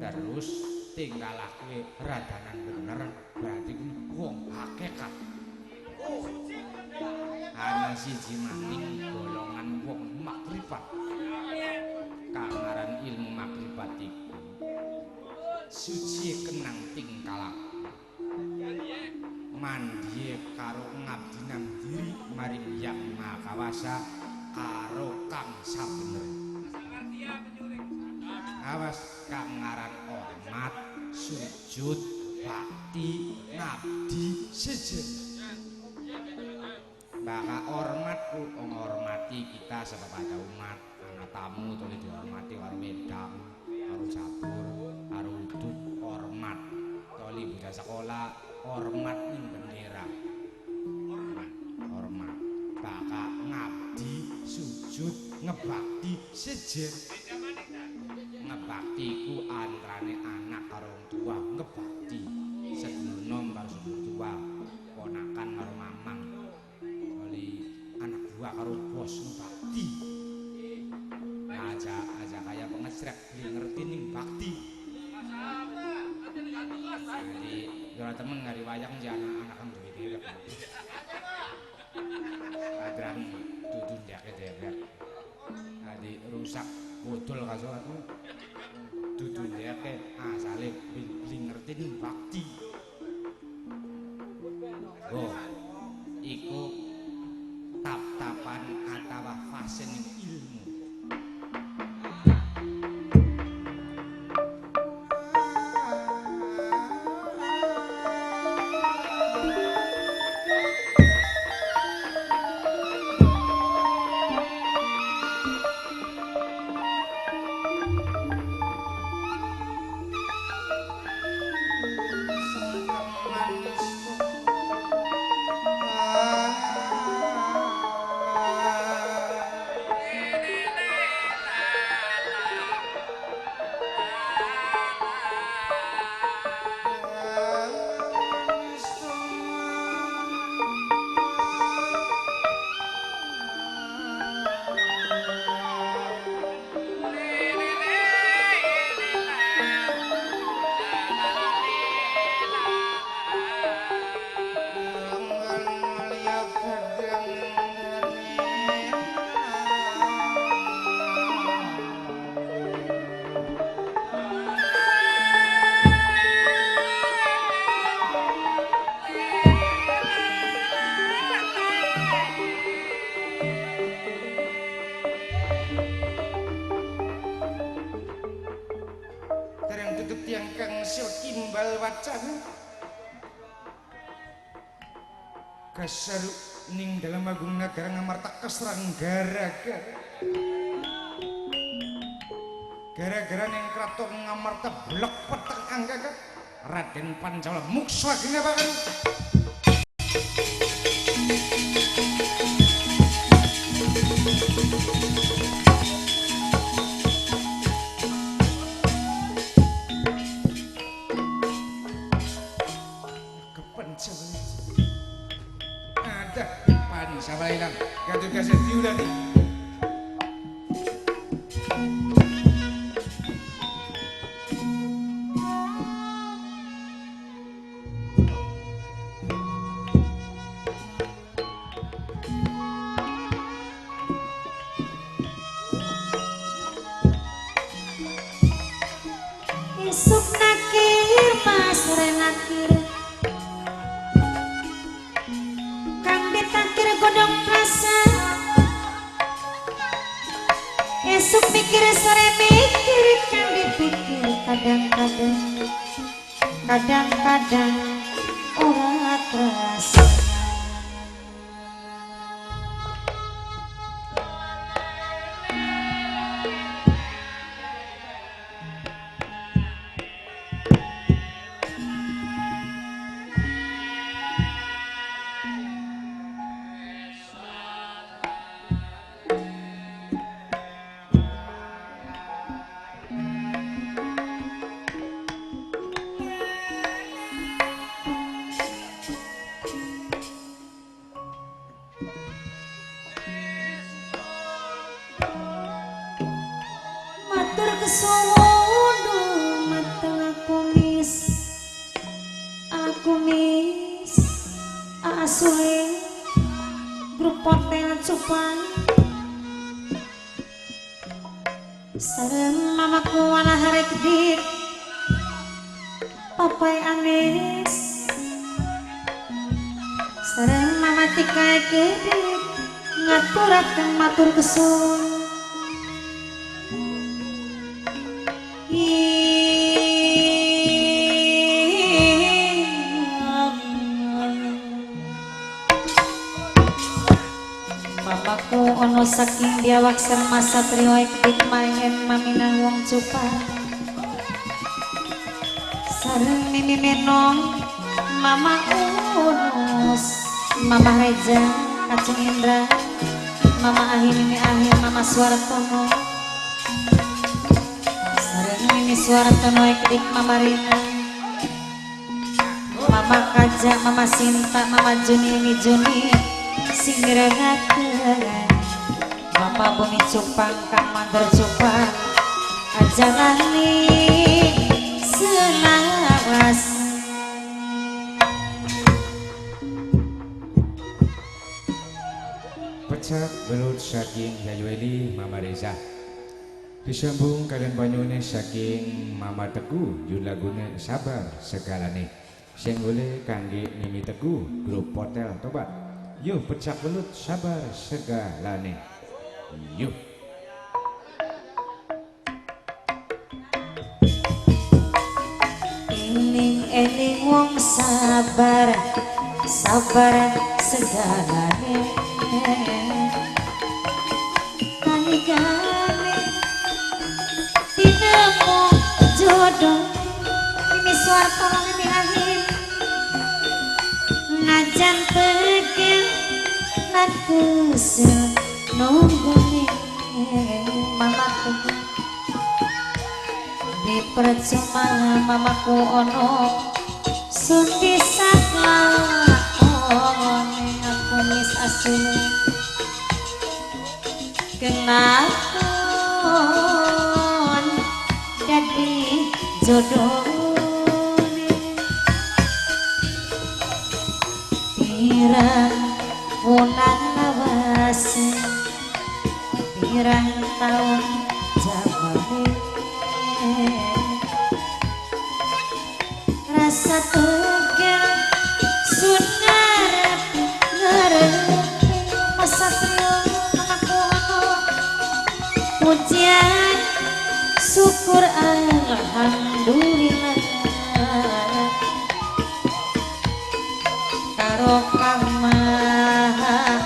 Terus tingkah lakuke radanan bener berarti wong hakikat. Ana siji maning golongan wong makrifat. Kang aran ilmu makrifat iku suci kenang tingkah laku. Mandhiye karo ngabdi nang diri maring Yang Maha Kawasa karo kang sabener. Awas kang aran hormat, sujud, bakti, ngabdi, sejen. Baka hormat ku ngormati kita sebab ada umat, ana tamu tole dihormati karo wedang, karo sabur, karo udut, hormat. Toli bocah sekolah hormat ning bendera. Hormat. Baka ngabdi, sujud, ngebakti, sejen. Ngebakti ku antrane anak karo wong tua, ngebakti. Sedulur nom karo sedulur tua, ponakan karo mamang. Oli anak buah karo bos ngebakti. Aja aja kaya pengecrek beli ngerti ning bakti. Jadi ora temen ngari wayang ya anak-anak kang duwe dewek. Kadang dudu ndake dewek. Dadi rusak bodol kaso aku. Dudu ndake asale beli ngerti ning bakti. Oh, iku tap-tapan atawa fase ning ilmu. Kasaru ning dalam agung nagara Ngamarta keserang gara-gara gara-gara ning kraton Ngamarta blek peteng anggaga Raden Pancawala muksa genabakan. Pancawala ilang gaduh kasih diulani. Esuk nakir mas renakir kang ditakir godhong prasa. Esuk mikir sore mikir kang dipikir kadang-kadang kadang-kadang ora kerasa. Matur kesuwun matur Kumis Asule grup Hotel Cupang sareng mamaku wala harek dik papai Anes sareng mama Tika kedik ngaturaken matur kesun. Mamaku ono saking biawak sareng Mas Satrio ekdik mayen maminang wong Cupang sareng Mimi Menong Mama Unus Mama Reja Kacung Indra Mama Ahi Mimi Ahi Mama Suartono sareng Mimi Suartono ekdik Mama Rina Mama Kaja Mama Sinta Mama Juni Mimi Juni sing mirengaken Mama Bumi Cupang Kang Mandor Cupang aja lali selawas. Pecak belut saking Yayu Eli Mama Reza disambung kalian banyune saking Mama Teguh judul lagune Sabar Segalane sing boleh kangge Mimi Teguh grup Hotel Tobat. Yuk pecak belut sabar segalane. Yuk. Eling-eling wong sabar, sabar segalane. Nalikane tinemu jodoh Mimi Suartono Mimi Ahim najan tegel lan kesel nunggune mamaku di percuma mamaku ono sun bisa lakone aku mis asune kenakon dadi jodohne pirang wulan lawase pirang taun jamane rasa tugel sun ngarep ngarep Mas Satrio mamaku ono pujian syukur alhamdulillah karo Kang Maha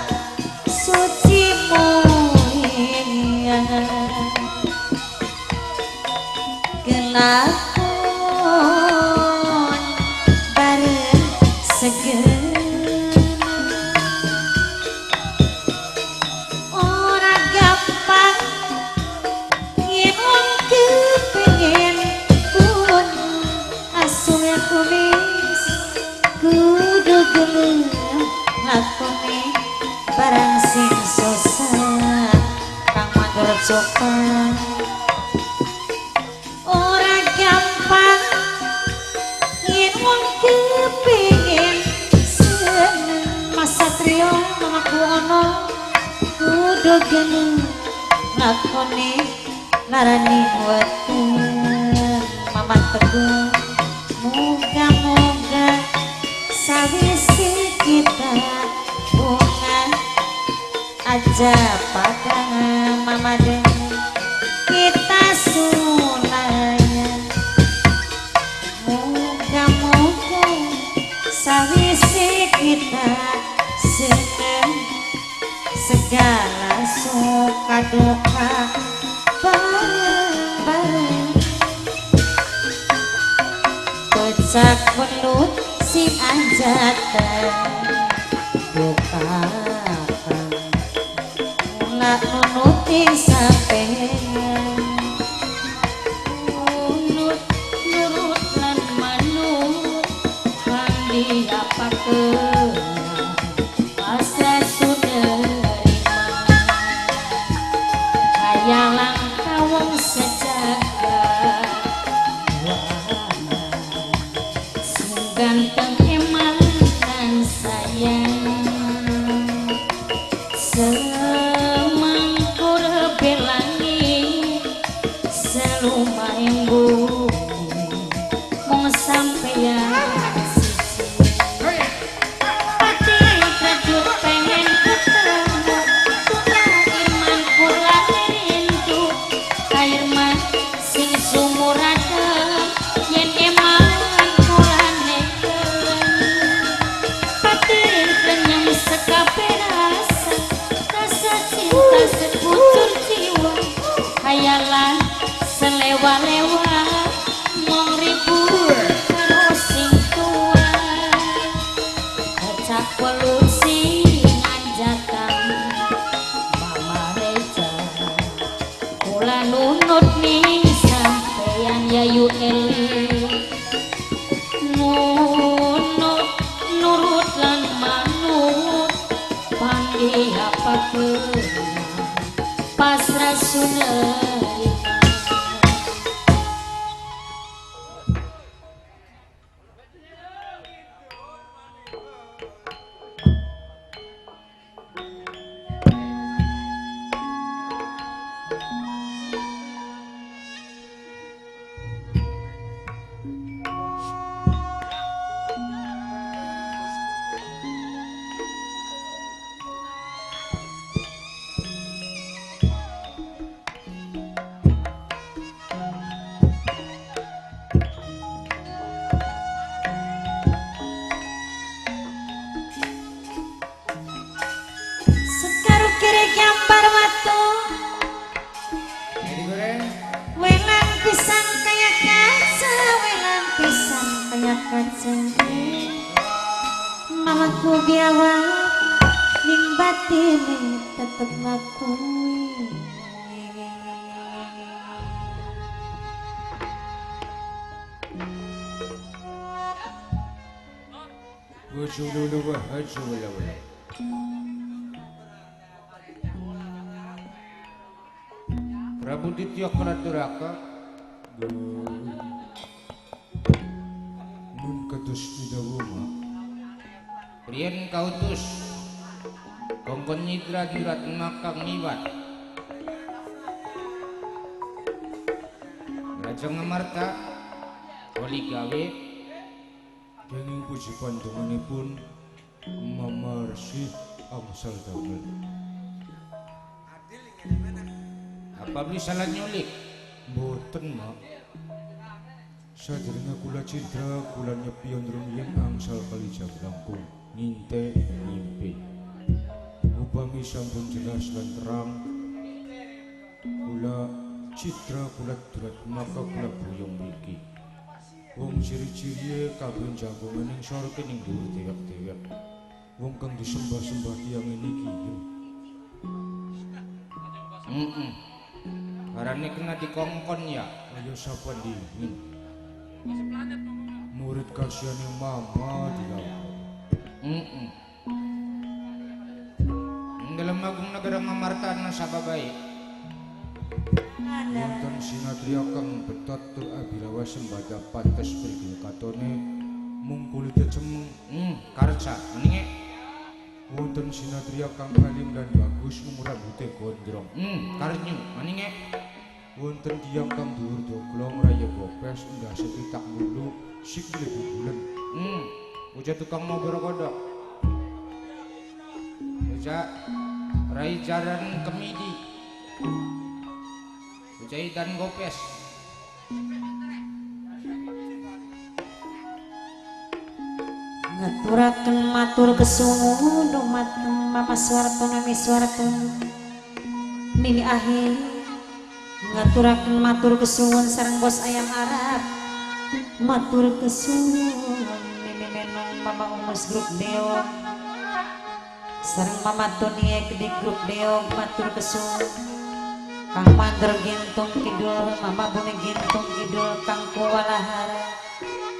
Suci mulia kelakon bareng segena ora gampang yen wong kepengin pun asume kumis kudu gelem lakone barang sing susah Kang Mandor Cupang ora gampang yen wong kepengin seneng Mas Satrio mamaku ono kudu gelem lakone larani weteng Mama Teguh muga-muga sawise kita bunga aja pada Mama Den kita sulayan muga-muga sawise kita seneng segala suka duka bareng-bareng pecak belut sing anjatan duka mula nunuti sampeyan Nunut nurut lan manut kang diapakeun pasrah sunerima kaya langka wong sejagat sing ganteng. lumahing bumi mung sampeyan siji. Pati predut pengen ketemu tukang irman kula rindu kairman sing sumuraten yen eman kula neken. Pati renyem sekabe rasa rasa cinta sekucur jiwa hayalan selewa-lewa mong ribut karo sing tua. Kocak welut sing anjatan Mama Reja kula nunut ning sampeyan Yayu Eli nunut nurut lan manut panggih apa pasrah sunerima. Sekar kiri gambar watu welang pisan kaya kaca, welang pisan kaya kaca. Mamaku biawak ning batine tetep ngakui. Prabu Ditya Kalaturaka Nun kados nidawoma priyen kautus kongkon nyidra jurat makang miwat Raja Ngamarta oli gawe kenging puji panjenenganipun Mama Resi angsal damel. Apa beli salah nyulik? Mboten, Mak. Saderenge kula cidra kula nyepion rumiyin angsal kali langkung nginte ngimpi. Upami sampun jelas lan terang kula cidra kula durat maka kula buyung mriki. Wong ciri-ciriye kabeh jagongan ning sorga ning dhuwur dewek-dewek. Wong kang disembah-sembah tiyang niki ya. Heeh. Barane kena dikongkon ya. Ayo sapa dingin. Murid kasihane mama dilawuh. Heeh. Dalem agung negara Ngamarta ana sapa bae? Wonten sinatria kang betot tur abirawa sembada pantes prigel katone mung kulite cemeng. Karca meninge. Wonten sinatria kang alim lan bagus mung rambute gondrong. Karnyu meninge. Wonten tiyang kang dhuwur doglong raya gopes ndase pitak mulu sikile bubulen. Bocah tukang motor kodok. Bocah rai jaran kemidi. Bocah idan gopes. Ngaturaken matur kesuwun dumateng Mama Suwarto Mami Suwarto Mimi Ahi. Ngaturaken matur kesuwun sareng bos ayam Arab. Matur kesuwun Mimi Menong Mama Umus grup Deok sareng Mama Toniek di grup Deok matur kesuwun. Kang Mandor Gintung Kidul, Mama Bumi Gintung Kidul, Kang Kuwalahara,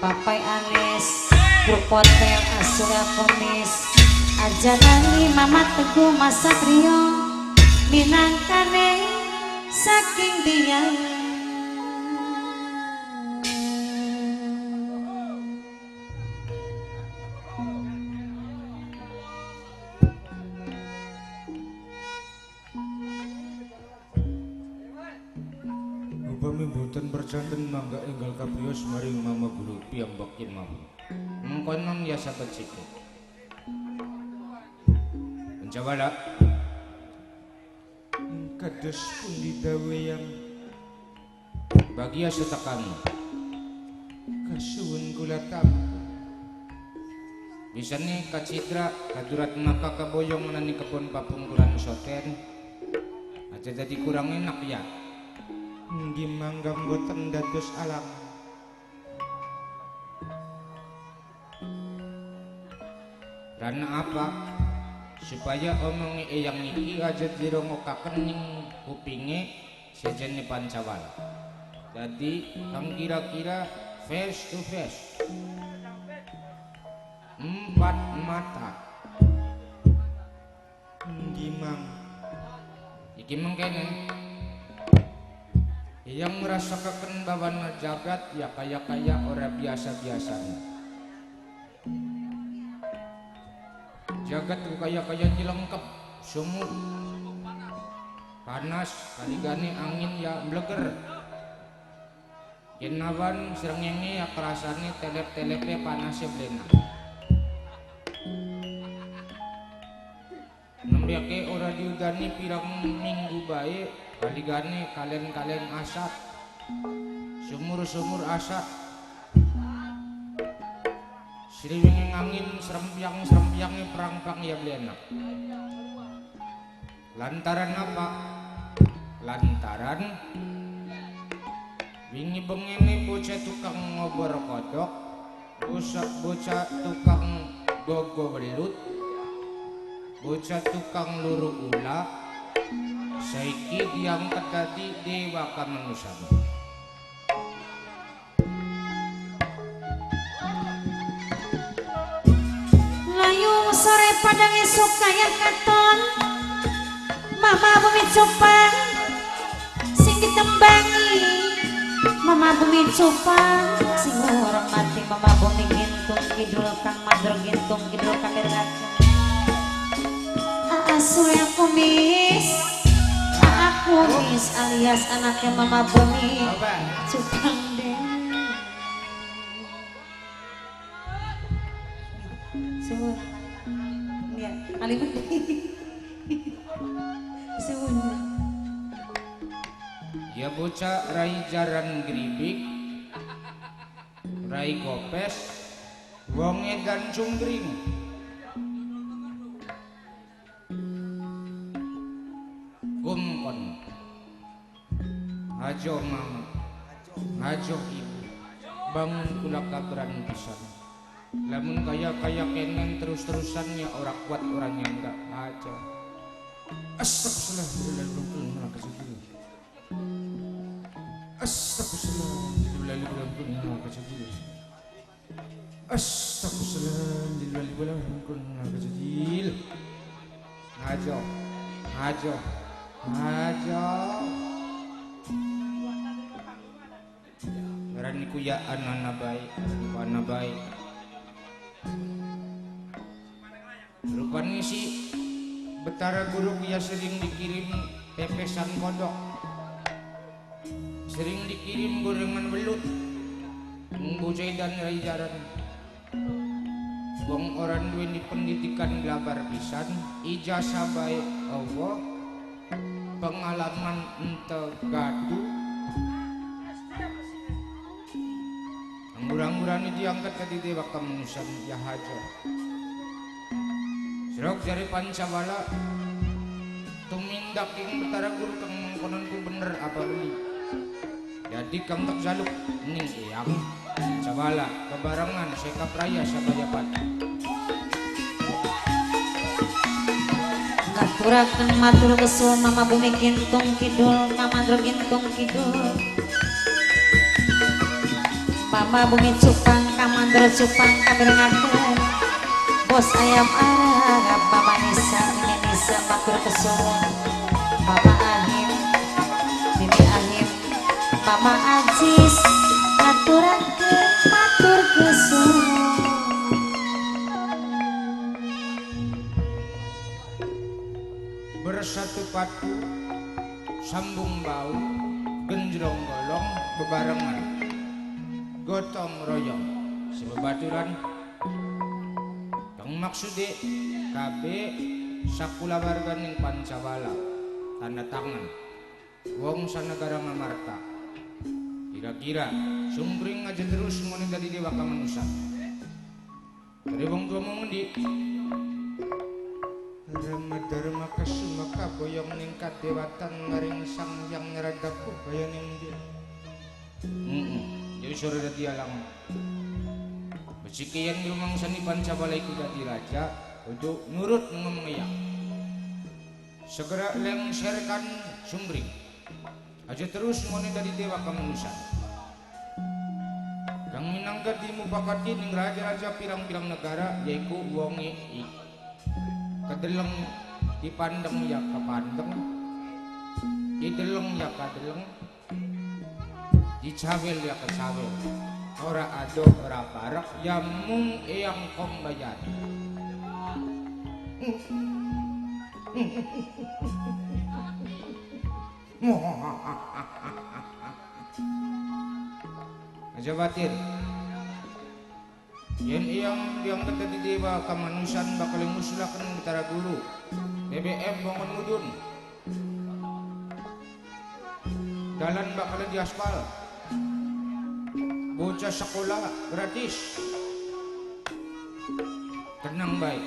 Papai Anes, grup hotel Asura Komis, aja lali Mama Teguh Mas Satrio, minangkane saking dia. Upami mboten perjanten mangga enggal kapriyos maring Mama Guru piyambak kemawon. Mengkonon ya sabecike. Pancawala Kados pundi dawuh yang bagia setekamu. Kasuwun kula tampi. Bisane kacitra kadurat maka kaboyong nani kebon papungkuran soten. Aja jadi kurang enak ya. Nggih mangga mboten dados alangan. Karena apa? Supaya omongi eyang iki aja dirongokaken ning kupinge sejene Pancawala. Jadi kang kira-kira face to face. Empat mata. Nggih mang. Iki mengkene. Yang merasakan bawana jagat ya kaya-kaya ora biasa-biasanya. Jagat ku kaya-kaya nyelengkep sumur panas kaligane angin ya bleger. Jenawan srengenge ya kerasane telep-telepe panasnya blena. Nembyake ora diudani pirang minggu bae kaligane kalen-kalen asat. Sumur-sumur asat. Sriwinge angin serempiang-serempiange perang-perang ya blena. Lantaran apa? Lantaran wingi bengene bocah tukang ngobor kodok, bocah tukang gogo welut, bocah tukang luru ula, saiki diangkat dadi dewa kamanusan. Layu sore padang esuk kaya katon, Mama Bumi Cupang sing ditembangi, Mama Bumi Cupang sing hormati Mama Bumi Gintung Kidul Kang Madro Gintung Kidul kamirgaken. Aa Surya Kumis, Aa Kumis alias anaknya Mama Bumi Cupang deh. Suwun. Ya, alimun. Suwun. Ya bocah rai jaran gribik, rai gopes, wong edan cungkring. Kumkon. Hajo mama, hajo ibu, bangun kula kabaran pisan. Lamun kaya-kaya kenen terus-terusan ya ora kuat ora nyangka aja. Astagfirullahaladzim. Astagfirullahaladzim. Astagfirullahaladzim. Hajo, hajo, hajo. Ngaran niku ya anak baik, anak baik. Rupanya si Betara Guru ya sering dikirim pepesan kodok, sering dikirim gorengan belut, bocah dan rai jaran. Wong orang duweni pendidikan glabar pisan, ijazah baik Allah, pengalaman ente gaduh. Anggur-angguran diangkat ke dewa kemanusiaan ya hajo. Serok jari Pancawala tumindak ing Betara Guru kang mengkonon ku bener apa beli. Jadi kang tak jaluk ning eyang Pancawala kebarengan sekap raya sabayapat. Ngaturaken matur kesuwun Mama Bumi Gintung Kidul, Mamandro Gintung Kidul. Mama Bumi Cupang, Kamandro Cupang kamirengaken. Bos ayam Arab, Mama Nisa, Mimi Nisa matur kesuwun. Mama Ahim, Mimi Ahim, Mama Aziz ngaturaken matur kesuwun. Bersatu padu sambung bau Genjrong golong bebarengan. Gotong royong sebebaturan. Kang maksude KB sakulawarga ning Pancawala tanda tangan wong sanegara Ngamarta. Kira-kira sungkring aja terus ngene dadi dewa kamanusan. Dari wong tua mau ngendi? Rama dharma kasuma kaboyong ning kadewatan maring sang yang ngeradaku kaya ning ndi. Jadi sore dadi alang. Becik yen rumangsani Pancawala iku dadi raja untuk nurut ngomong iya. Segera lengserkan Sumring. Aja terus ngene dadi dewa kamanusan. Kang minangka dimupakati ning raja-raja pirang-pirang negara yaiku wonge iki. Kedeleng dipandeng ya kepandeng, dideleng ya kadeleng, dicawel ya kecawel. Ora ado ora parek ya mung eyang kombayan. Aja batin. Yen iyang diangkat dadi dewa kamanusan bakal musulaken Betara Guru. BBM bangun mudun. Dalan bakal diaspal. Bocah sekolah gratis. Tenang baik.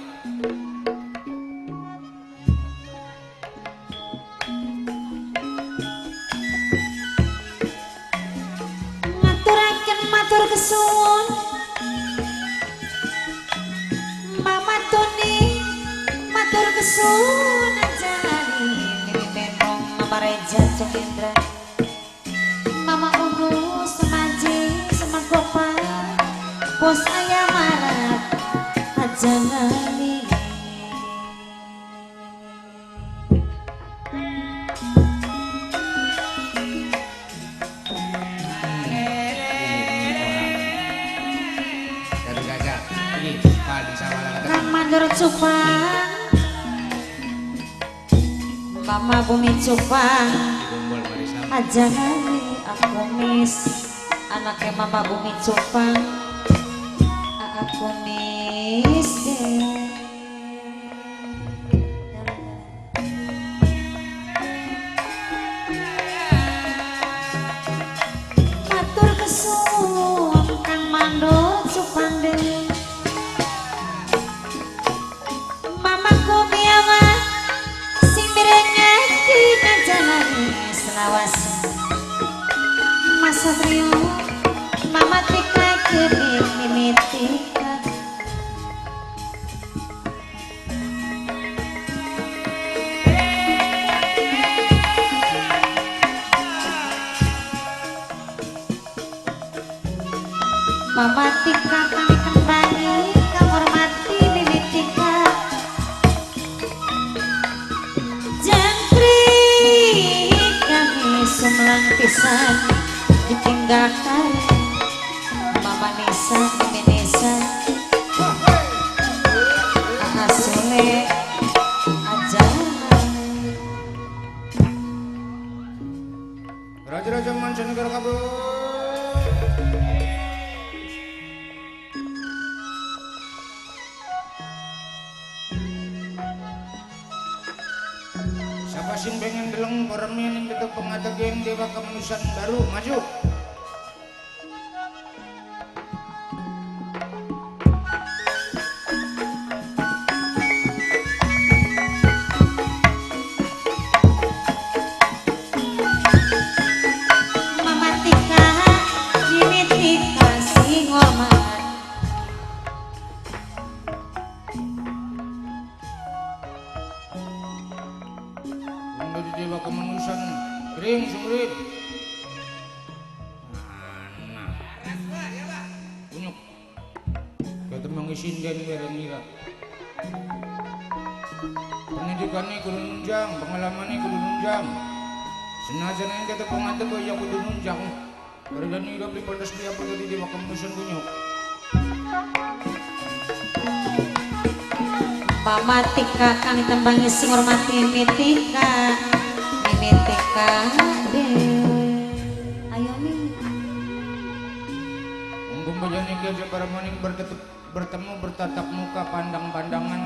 Ngaturaken matur kesuwun Mama Tuni, matur kesuwun ajani Mimi Menong, Mama Reja Cungindra, Mama Unu, Semaji, Semangkopa, Bos Ayam Marat, aja lali. Garu gajah. Iki Pancawala kata. Kang Mandor Cupang, Mama Bumi Cupang, Gombol barisan. aja lali aku mis anaknya Mama Bumi Cupang, aku mis. Matur kesuwun Kang Mandor Cupang deh. Mamaku biawa sing mirengake kajalane selawas. Mas Satrio, Mama Tika kene Mimi Tika. Mama Tika kang kembangi kang hormati Mimi Tika. Jangkrik kami sumlang pisan ditinggalkan Mama Nisa, Mimi Nisa, Aa Sule, aja. Raja-raja mancanegara kabeh. Siapa sing pengen deleng poreme ning tetep pengadeg dewa kemanusiaan baru maju. Mama Tika, Mimi Tika sing hormat. Wong dadi dewa kemanusiaan kering sumrit. Mana? Unyuk. Kaya temang sinden wereng ira. Pendidikannya kudu nunjang, pengalamannya kudu nunjang. Senajan yang kata pengadeg ya kudu nunjang. Karena nira beli pantas dia apa dadi dewa kemanusiaan kunyuk. Mama Tika kang ditembangi sing hormati Mimi Tika, Mimi Tika deh. Kumbayana iki aja bareng bertemu bertatap muka pandang-pandangan.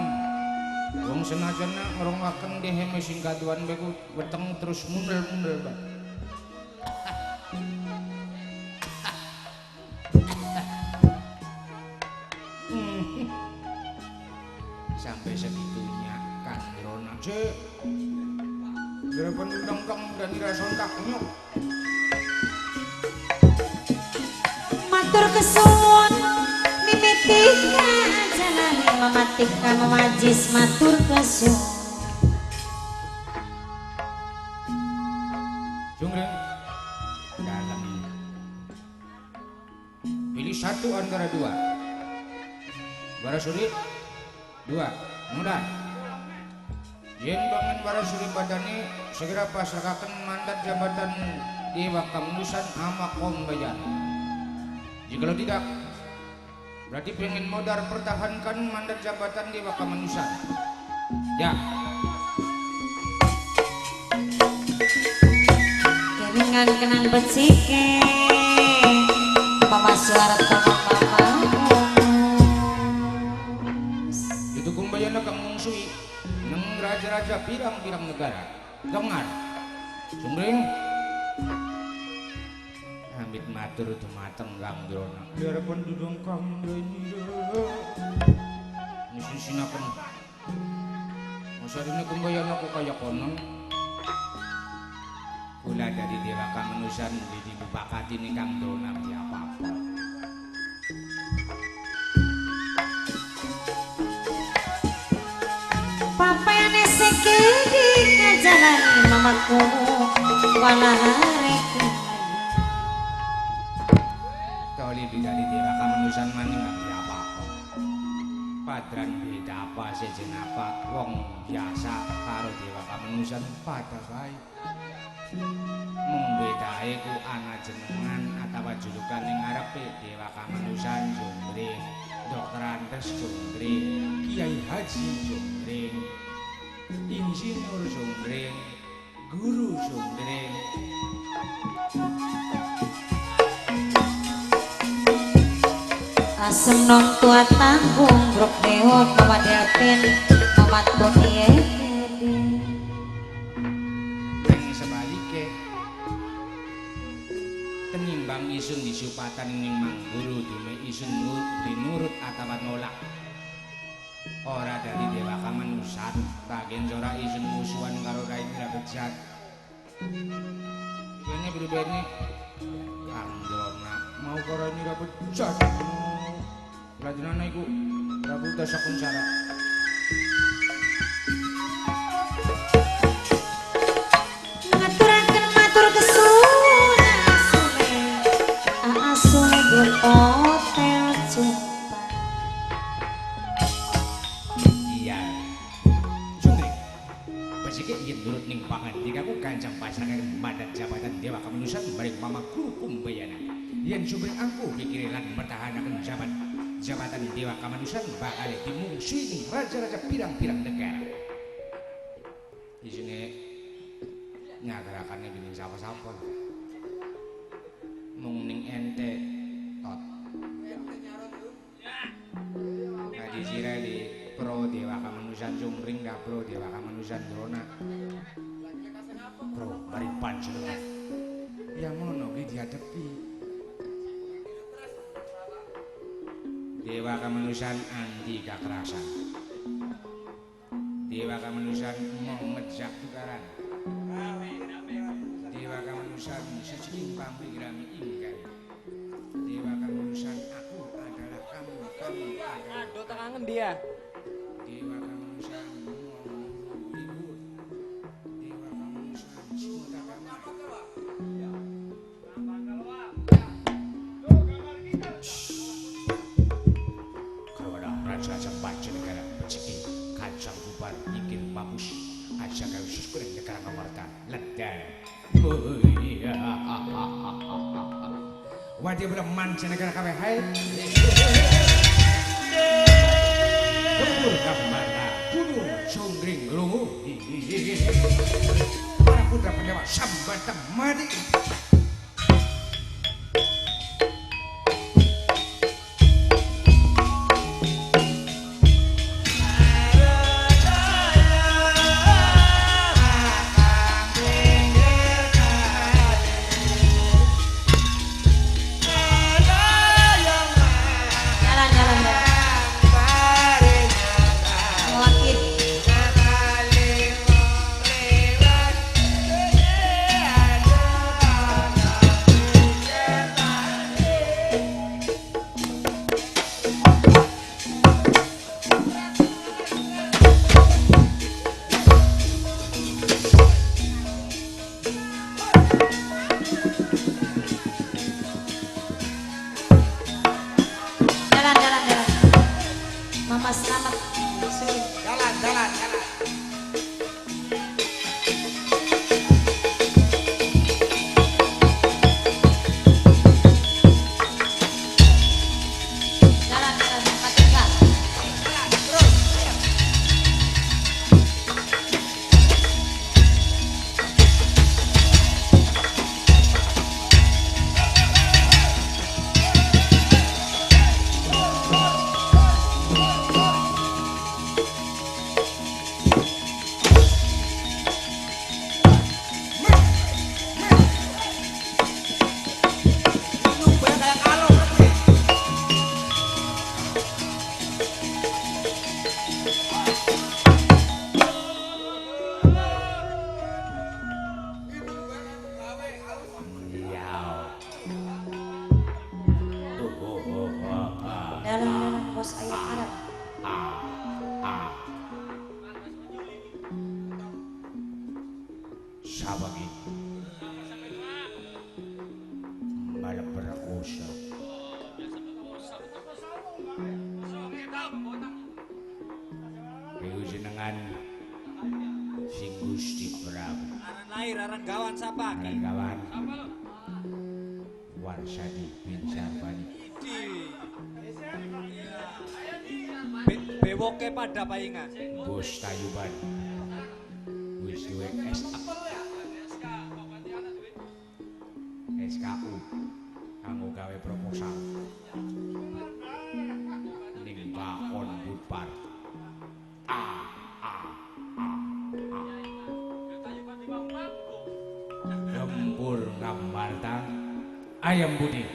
Wong senajan ngrungokaken dhewe sing kaduan beku weteng terus mundel-mundel ba. Sampai segitunya Kang Drona. Cek. Gerapan undang kang dan dirasontak nyok. Matur kesuwun mimiti kajalane mamatika mamajis matur kesuwun. Jungring dalam pilih satu antara dua. Barasuri dua, mudah. Yen bangun Barasuri badani segera pasrahkan mandat jabatan Dewa Kamanusan ama Kombayana. Jikalau tidak, berarti pengen modar pertahankan mandat jabatan Dewa Kamanusan. Ya. Kelingan kenang becike, Mama Suwarto Mama Umus. Itu Kumbayana kang mungsui nang raja-raja pirang-pirang negara. Dengar. Sumring. Amit matur dumateng Kang Drona. Biarpun dudung Kang Drona. Nisisinaken. Masarine Kumbayana ku kaya kono. Kula dari Dewa Kamanusan di bupakati ning Kang Drona di apa-apa. Papayane sekedi kajalani mamaku walahare. Toli bidali Dewa Kamanusan maning nggak apa-apa. Padran beda apa sejen apa wong biasa karo Dewa Kamanusan pada bae. Mung bedae ku ana jenengan atawa julukan ning ngarepe Dewa Kamanusan Jungring, Dokter Andes Jungring, Kiai Haji Jungring, Insinyur Jungring, Guru Jungring. Asem nong tua tanggung brok dewa mama delpin mama tunie. Nang sebalike tenimbang isun disupatan ning mangguru dume isun dinurut atawa nolak. Ora dadi Dewa Kamanusan, bagian ora isun musuhan karo Rai Bejat. Ini pribadi Kang Drona mau karo Nira Bejat. Rajenana iku Prabu Dasakunsara. Ngaturaken matur kesuwun asune asune hotel Cumpa. Iya. Jungring. Basike yen nurut ning pangandikaku gancang pasrahake mandat jabatan Dewa Kamanusan maring Mama Guru Kumbayana. Yen Jungring angkuh pikire lan mertahanaken jabatan Dewa Kamanusan bakal dimungsuhi ning raja-raja pirang-pirang negara. Isine nyagarakannya bining sapa-sapa. Mung ning ente tot. Ngaji sira di pro Dewa Kamanusan Jungring da pro Dewa Kamanusan Drona. Pro maring panjenengan. Ya ngono ki diadepi. Dewa Kamanusan anti kekerasan. Dewa Kamanusan mau ngejak tukaran. Dewa Kamanusan siji pampigrami ingkang. Dewa Kamanusan aku adalah kamu, kamu adalah. Aduh tekangen dia. Dewa Kamanusan mau ribut. Dewa Kamanusan cinta damai. Raja Banjarnegara beciki kancang bubar ikir mampus aja gawe sus goreng negara ngamarta ledar. Oh iya. Wadi belum mancanegara kabeh hai. Kebur gambarna kudu Jungring rungu. Para putra Pandawa sambata mati. proposal. Iku jenengan sing Gusti Prabu. Aran lahir, aran gawan sapa Aran gawan. Warsadi bin Sarbani. Idi. Bewoke pada paingan. Bos Tayuban. Wis duwe SA. SKU kanggo gawe proposal. Ning Bakon Budpar. A A A A. Gempur Ngamarta Ayam Putih.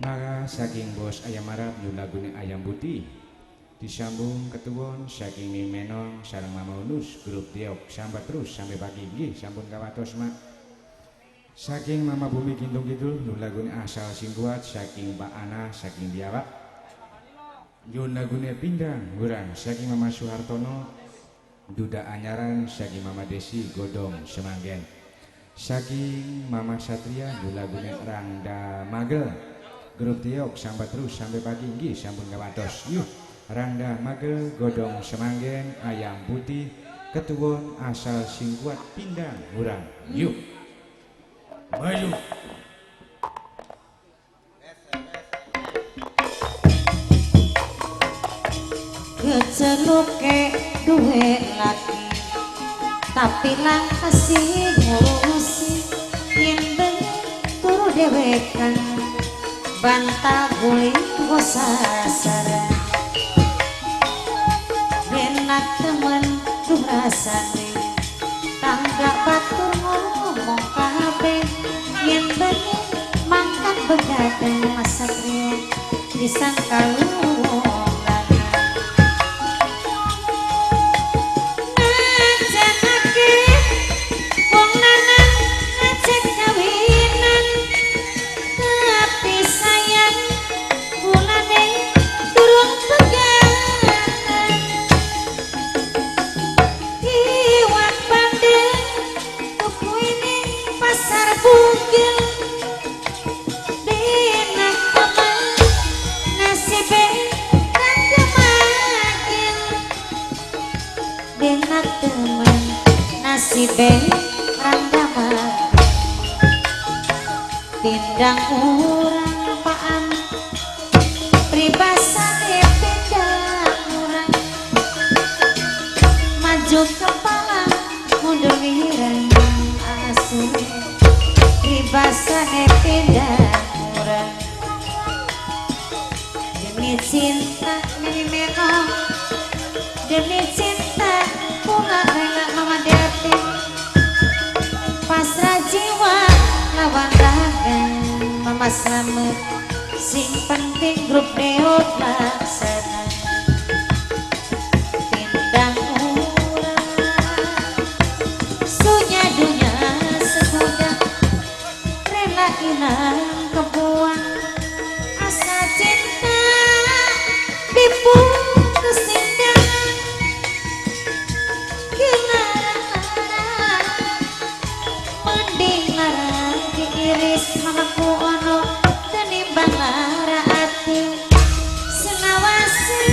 Maka saking bos Ayam Arab nyun lagune Ayam Putih. Disambung ketuwon saking Mimenon sareng Mama Unus grup Diok sambat terus sampai pagi nggih sampun kawatos mak. Saking Mama Bumi Gintung Kidul nyun lagune Asal Sing Kuat saking Pak Ana saking Biawak. Nyun lagune Pindang Ngurang saking Mama Suhartono Duda Anyaran saking Mama Desi Godong Semanggen. Saking Mama Satria nyun lagune Rangda Magel grup Diok sambat terus sampai pagi nggih sampun kawatos. Yuh. Rangda Magel Godong Semanggen Ayam Putih ketuwon Asal Sing Kuat Pindang Ngurang. Yuk. Maju. Keceluke duwe laki tapi langkah sing ngurusi yen bengi turu dhewekan bantal guling go sasaran enak temen duh rasane tangga batur ngomong kabeh yen bengi mangkat begadang Mas Satrio disangka luwung najanake wong lanang ngajak kawinan tapi sayang bulane durung pegatan iwak bandeng tuku ini pasar bugil denak temen nasibe rada magil denak temen nasibe rada magil pindang urang paan pribasane pindang urang maju kepala mundur wirang asu pribasane pindang urang demi cinta meni menong demi cinta kula rela Mama Devi pasrah jiwa lawan raga Mama Slamet sing penting grup Deot laksana pindang urang sunya dunya segoda rela ilang kebuang asa cinta diputus sindang kelara mending lara diiris mamaku ono tenimbang lara ati selawase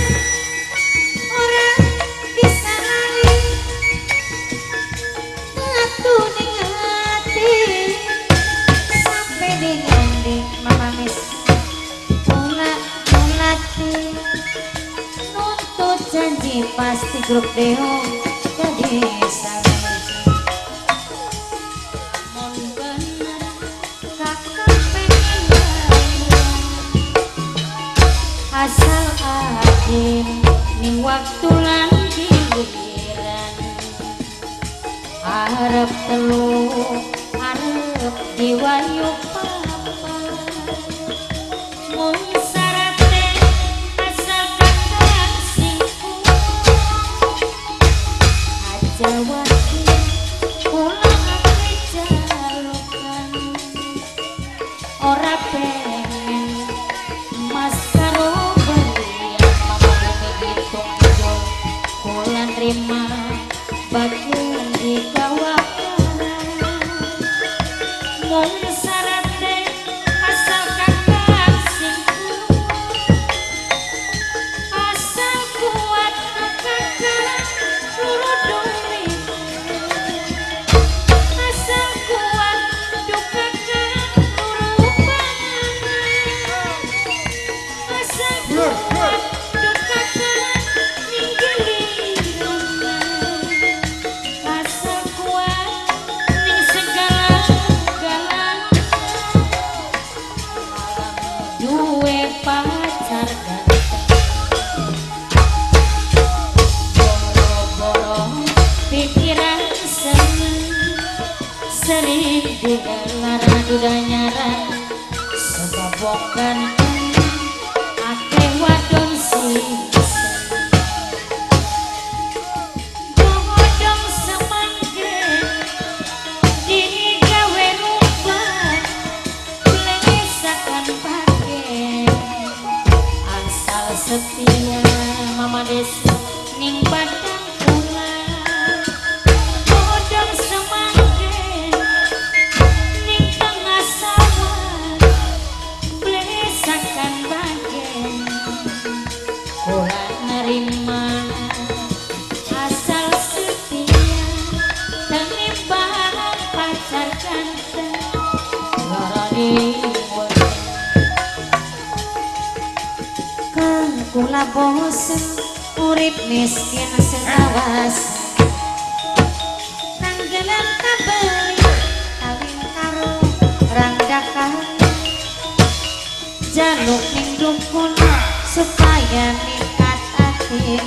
ora bisa lali tatu ning ati sampe ning endi mama mis mula mulati nuntut janji pasti grup Deo jadi sawiji Mon bener kakak pengen bayar asal adil ning waktu lan giliran arep telu arep diwayu papat mung sarate asal kakak sing kuat aja wati kula ati jalukan ora pengen mas karo berlian mama bumi hitung jo kula nrima bagian di kawakan mung sarate Duwe pacar ganteng boro-boro pikiran seneng sering digelar duda nyaran sebab wong ganteng akeh wadon sing godhong semangke digawe rubah plesakan pake asal setia Mama Desi ning padang kula godhong semangke ning tengah sawah plesakan pake kula nerima asal setia tenimbang pacar ganteng lorone Kang kula bosen urip miskin selawas kang gelem kabeli kawin karo rangdakan jaluk ning dukun supaya nikat atine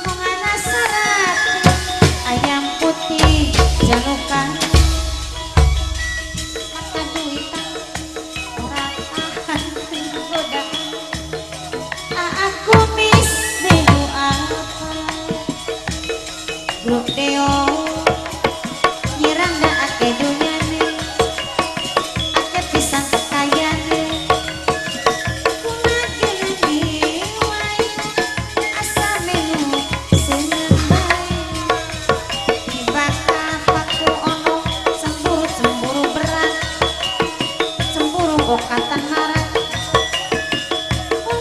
mung ana syarat ayam putih jalukan mata duitan ora tahan godaan aku mis melu apa grup deo nyerang dak ake dunyane ake pisan kekayane kula gelem wae asal melu seneng bae dibakar paku ono cemburu cemburu berat cemburu bokatan marat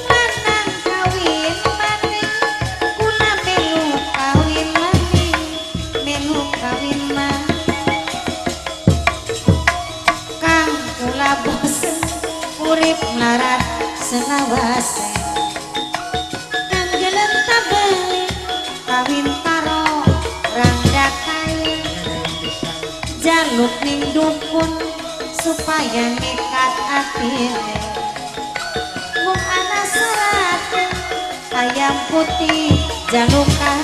lanang kawin maning kula melu kawin maning melu kawin maning kang kula bosen urip melarat selawase kang gelem tabeli kawin karo rangda kaya jaluk ning dukun supaya nekat atine mung ana syarat ayam putih jalukan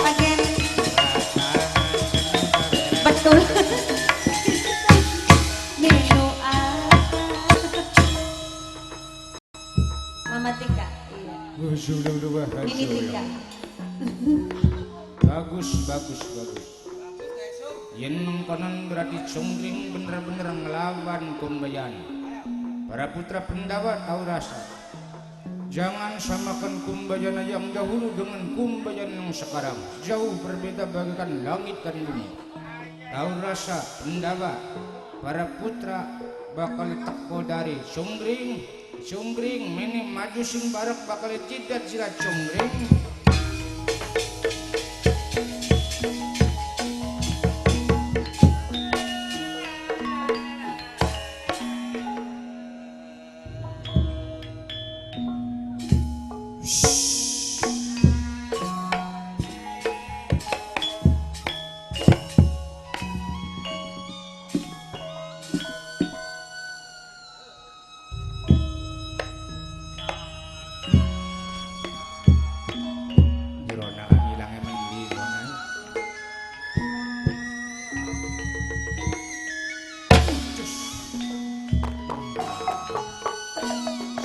bagian betul menu apa Mama Tika iya Mimi Tika. Bagus, bagus, bagus. Yen mengkonon berarti Cungkring bener-bener ngelawan Kumbayana. Para putra Pendawa tahu rasa. Jangan samakan Kumbayana yang dahulu dengan Kumbayana yang sekarang. Jauh berbeda bagaikan langit dan bumi. Tahu rasa Pendawa, para putra bakal teko dari Cungkring. Cungkring mene maju sing barek bakal jidat sira Cungkring. Jirona kan ilange mendi kono. Cus.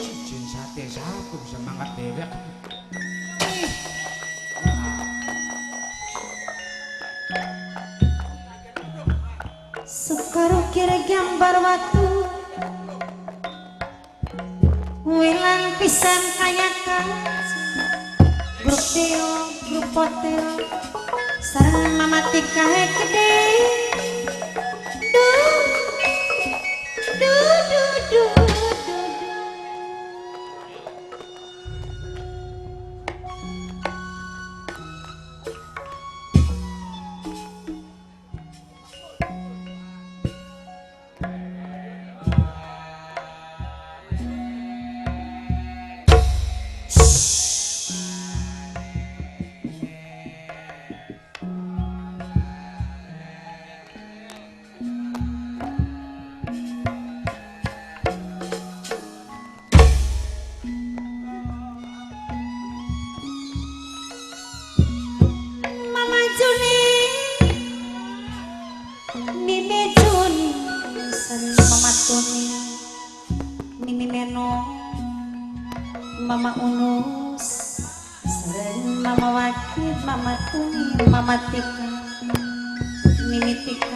Sijin sate sapa bisa mangkat dewek. Sekarukir gambar watu wilang pisan kaya kaca grup deo grup hotel sareng Mama Tika gede du du du du du du. Tuni, Mimi Meno, Mama Unus, sareng Mama Wakid, Mama Tuni, Mama Tika, Mimi Tika.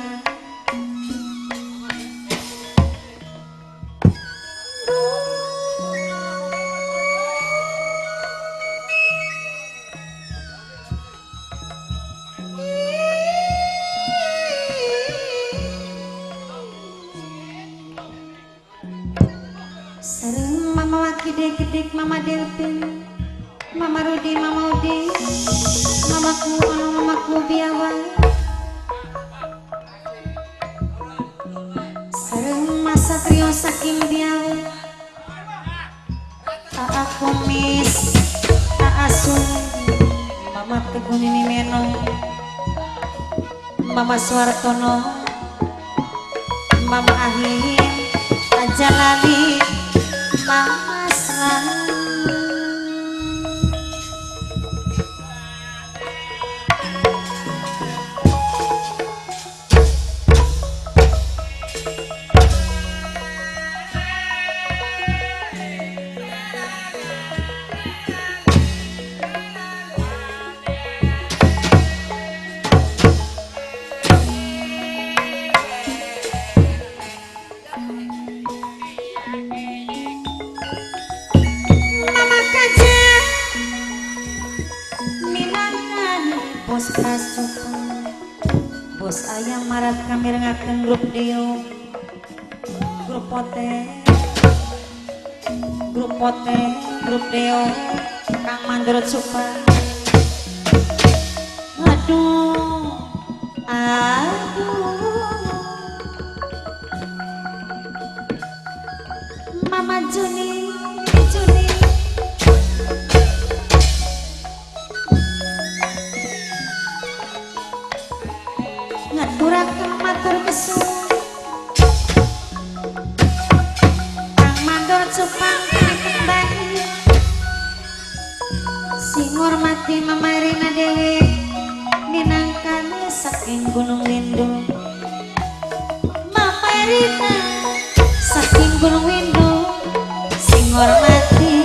Sareng Mama Wakide Gedik, Mama Delpin, Mama Rudi, Mama Udi, Mamaku Ono, Mamaku Biawa. Sareng Mas Satrio saking Biawa, Aa Kumis, Aa Sun, Mama Teguh Mimi Meno, Mama Suwartono, Mama Ahim, Aja Lali, Mama Selamat. Bos Prasuka, Bos Ayam Marat kamirengaken grup Deo, grup Pote, grup Pote, grup Deo, Kang Mandor Supa. Aduh, aduh, Mama Juni, Juni. Ngaturaken matur kesuwun Kang Mandor Cupang kembang sing ngormati Mama Rina Dewi minangkane saking Gunung Windu. Mama Rina saking Gunung Windu sing ngormati.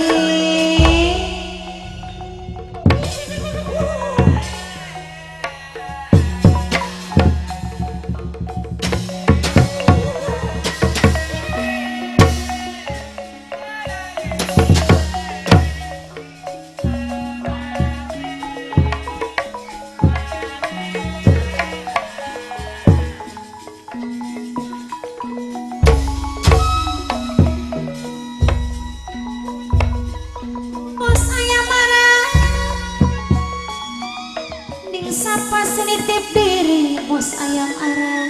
Nitip diri Bos Ayam Arab,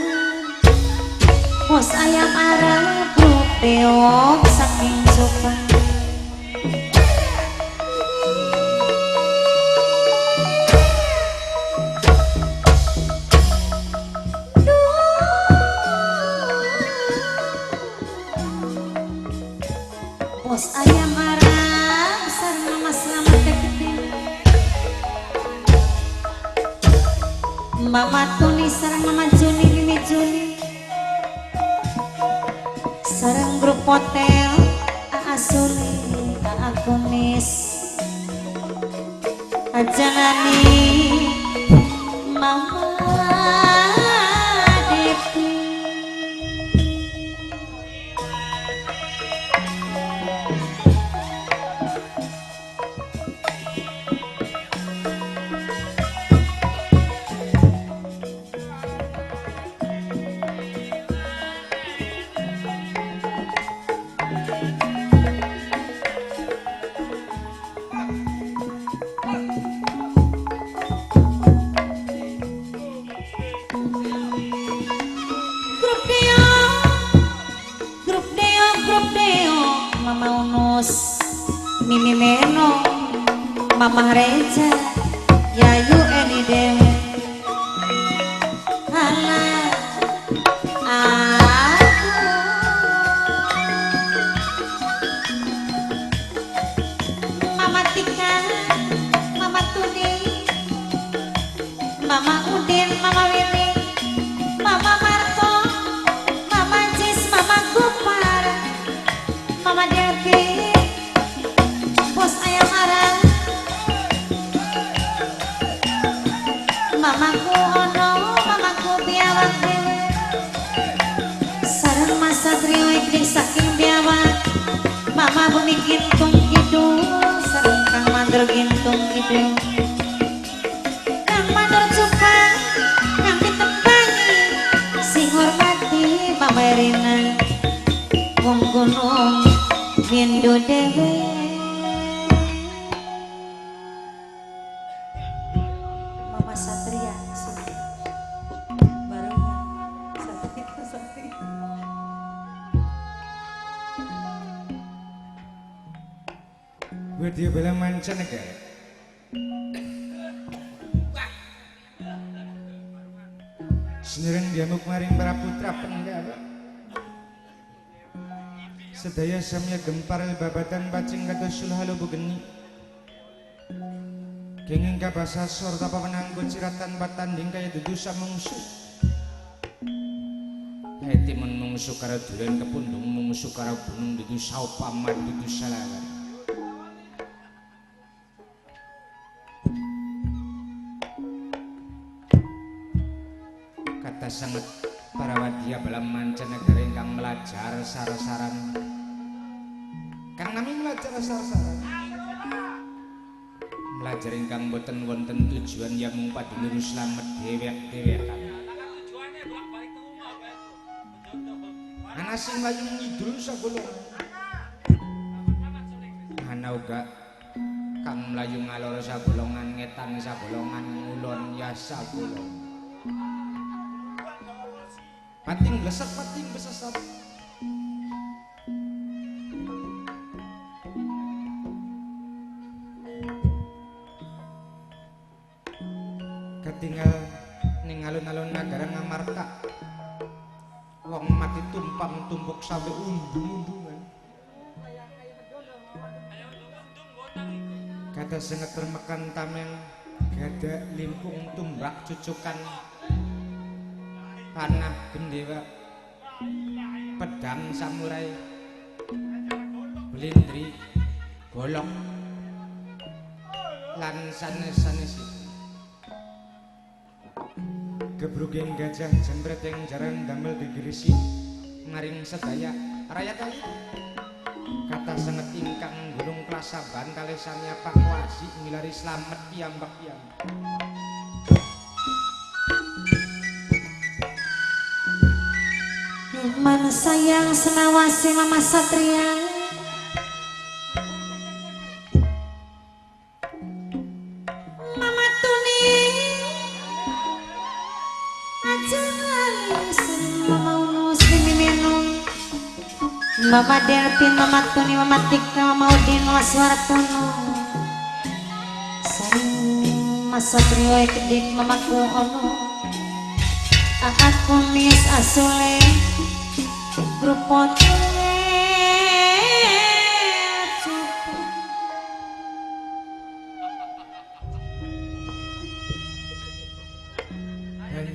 Bos Ayam Arab, grup Deo saking sopan. Bos Ayam Arab, sareng Mama Slamet Ketin, Mama Tuni sareng Mama Juni, Mimi Juni, sareng grup hotel Aa Suli, Aa Kumis, Aja Nani, Mama Depi. Mama Unus, Mimi Meno, Mama Reja, Yayu Eni Dewi. Alah, aku Mama Tika, Mama Tuni, Mama Udin, Mama Willy, Mama Marto, Mama Jis, Mama Gupa. Satrio iklik saking biawak Mama Bumi Gintung Kidul sareng Kang Mandor Gintung Kidul Kang Mandor Cupang kang ditembangi sing hormati Mama Erina wong gunung windu dewe Mama Satria baru Satria Satria Wedya bala mancanegara. Seniring diamuk maring para putra Pandhawa. Sedaya samya gempar babatan pacing kados sulhalu geni. Kenging kabasa sorta pawenangku ciratan patanding kaya dudu samungsu. Hae timun mungsu karo duren kepundung mungsu karo gunung dudu saupaman dudu salawan. Kata sanget para wadya bala mancanegara ingkang melajar sar-saran. Kang nami melajar sar-saran. Melajar ingkang boten wonten tujuan ya mung padulur slamet dhewek-dhewekan. Ana sing mlayu ngidul sagolongan. Ana uga kang mlayu ngalor sagolongan, ngetan sagolongan, ngulon ya sagolongan. Pating blesek, pating besesat. Ketinggal ning alun-alun nagara Ngamarta. Wong mati tumpang tumpuk sampe undung-undungan. Kata senget remekan tameng gada limpung tumbak cucukan panah gendewa pedang samurai blindri golok lan sanes-sanesipun. Gebruging gajah jembret yang jaran damel gegirisi maring sedaya rakyat ayu. Kata sanget ingkang gulung klasa bantale samya pakwasi milari slamet piyambak-piyambak. Man sayang senawasi Mama Satria Mama Tuni aja lali sareng Mama Unus Mimi Minum Mama Delpin Mama Tuni Mama Tika Mama Udin Mama Suartono sareng Mas Satrio kedik Mama Ku Ono Aku Nis Asule grup hotel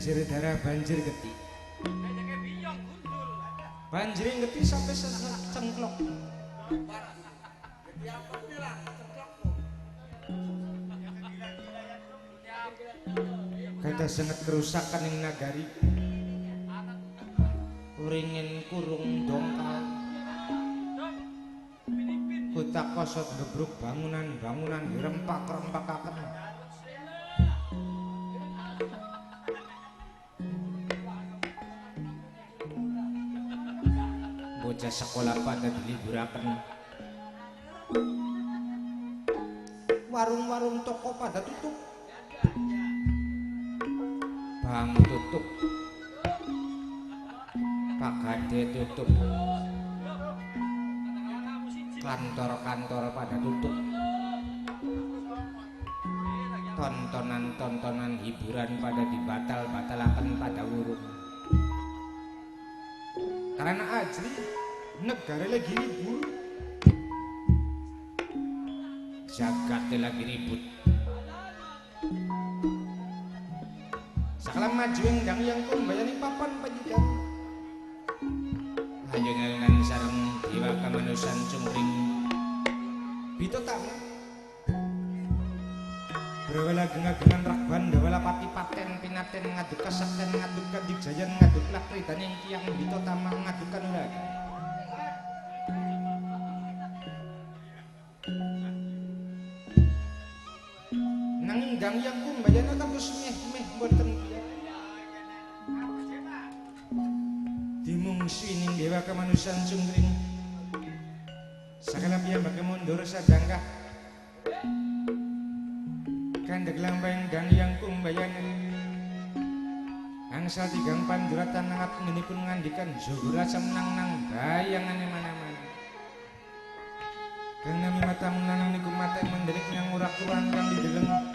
Banjir darah, banjir getih. Banjir getih sampai cengklok. Kata sangat kerusakan ing nagari. Uringin kurung dongkal. Kutak kosot gebruk bangunan-bangunan dirempak-rempakaken. Bocah sekolah pada diliburaken. Warung-warung toko pada tutup. Bank tutup. Pagade tutup. Kantor-kantor pada tutup. Tontonan-tontonan hiburan pada dibatal-batalaken pada urung. Karena ajli negara lagi libur. Jagat lagi ribut. Sakala maju endang yang kumbayani papan pajikan. Ayo ngalengan sareng dewa kamanusan cungkring. Bito tama. Brawala genga-gengan rakban dawala pati paten pinaten ngaduk kasakten ngaduk kadigjayan ngaduk lakridaning tiang bito tama ngaduk kanuragan. Dang Hyang Kumbayana kados meh-meh mboten kiat. Dimungsi ning dewa kemanusiaan cungkring. Sakala piyambake mundur sadangkah. Kandhek lampahing Dang Hyang Kumbayana. Angsal tigang panduratan nangap ngenipun ngandikan Jogora menang nang bayangane mana-mana. Kang nami matamu lanang niku mata mendelik nang ora kurang kang dideleng.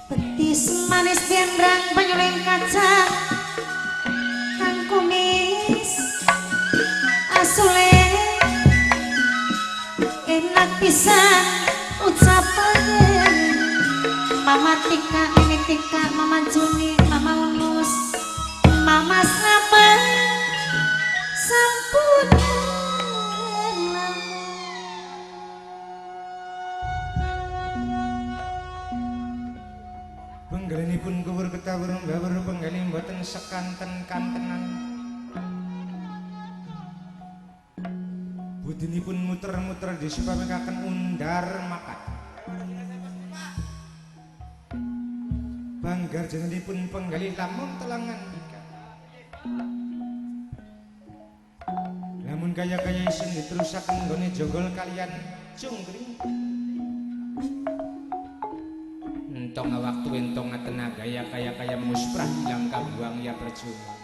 Betis manis biendrang penyuling kacang kang kumis asule enak pisan ucapane. Mama Tika, Nini Tika, Mama Juni, Mama Unus, Mama Slamet sampun lamun. Penggalinipun kuwur ketawur mbawur penggalih mboten sekanten-kantenan. Budinipun muter-muter disupamekaken undar makat. Banggarjanipun penggalih lamun telangan ikan. Lamun kaya-kaya isin diterusaken nggone jogol kalian cungkring. Entong waktu entong tenaga ya kaya-kaya musprah ilang kabuang ya percuma.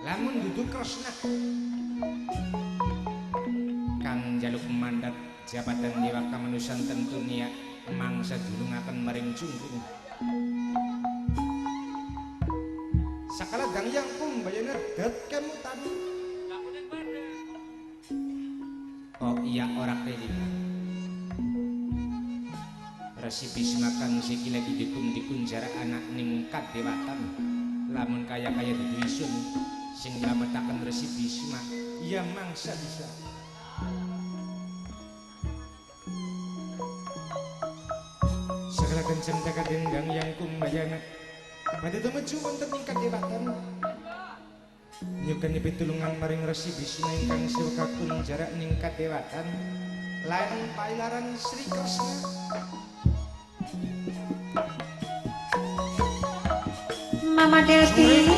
Lamun dudu Kresna kang jaluk mandat jabatan dewa kamanusiaan tentu niat mangsa julungaken maring cungkring. Sakala Dang Hyang Kumbayana det kemutan. Oh iya ora kelingan. Resi Bisma kang siki lagi dikum dikunjara anak ning kadewatan. Lamun kaya-kaya dudu isun sing nylametaken Resi Bisma ya mangsa bisa. Sakala kenceng tekading Dang Hyang Kumbayana badhe tumuju wonten ing kadewatan. Nyukani pitulungan maring Resi Bisma ingkang siwa kakunjara ning kadewatan lan pailaran Sri Kresna. Mama Delvi,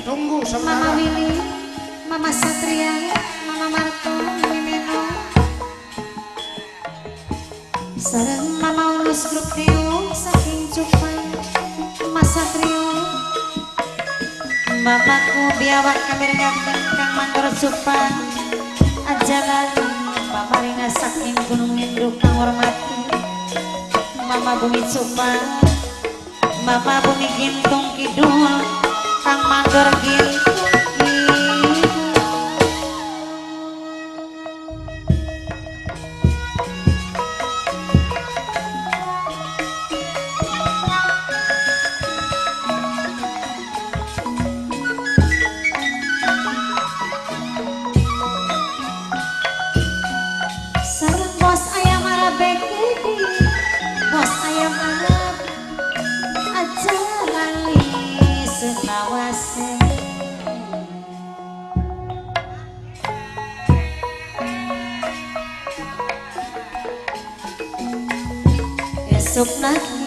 Tunggu Mama sementara. Willy, Mama Satria, Mama Marto, Mimino, sareng Mama Ulus Grup Neo saking Cupang, Mas Satrio, Bapakku biawak kamirengaken Kang Mandor Cupang, aja lali Mama Rina saking Gunung Induk Kang hormati, Mama Bumi Cupang, Mama Bumi Gintung Kidul, Kang Mandor Gintung Kidul. Sareng bos ayam Arab gede, bos ayam Arab aja lali selawase. Esuk nagi